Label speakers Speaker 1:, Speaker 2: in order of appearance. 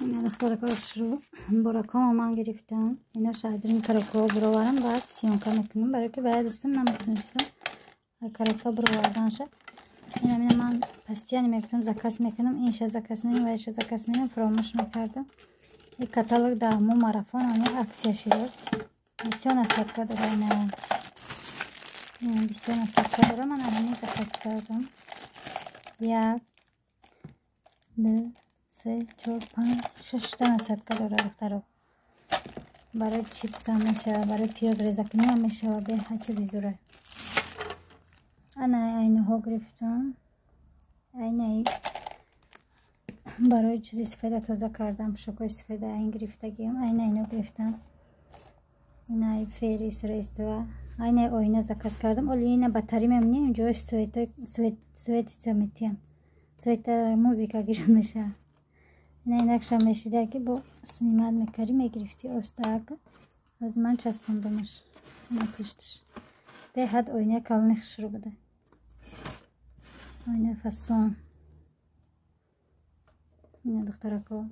Speaker 1: Ина, духтарако, шурӯъ буракома ман гирифтам. Ино шадрин коробкаҳо буроварам, баъд съёмка мекунам, барое ки баъд дастам наметонистам коробка буроварданша. Ина ман постоянно мегуфтам, заказ мекунам, инша заказ мекунам, вайша заказ мекунам, фаромӯш мекардам. И каталог да мо марафон ами акция шидод. Бисёр насадка дора, ина бисёр насадка дора. Ман ҳамин заказ кардам: як, ду, се, чор, панҷ, шашта насадка дора, духтаро. Барои чипсам мешава, барои пиёз резакуниам мешава, беҳад чизи зура. Ана айнаҳо гирифтам, айнаи барои чизи сифеда тоза кардам, пӯшокҳои сифеда айн гирифтагиам, айна ино гирифтам. Инаи фери средства, айнаи оина заказ кардам. Оли ина батари мемонем, ҷош светица метиям, цвета музыка гирифт мешава. Ина инакша мешида, ки бо снимать мекарӣ, мегирифтӣ остаака. Аз ман часпондамаш ина пиштш. Беҳад оинаи калони хушрӯ буда, оинаи фасон. Ина, духтарако.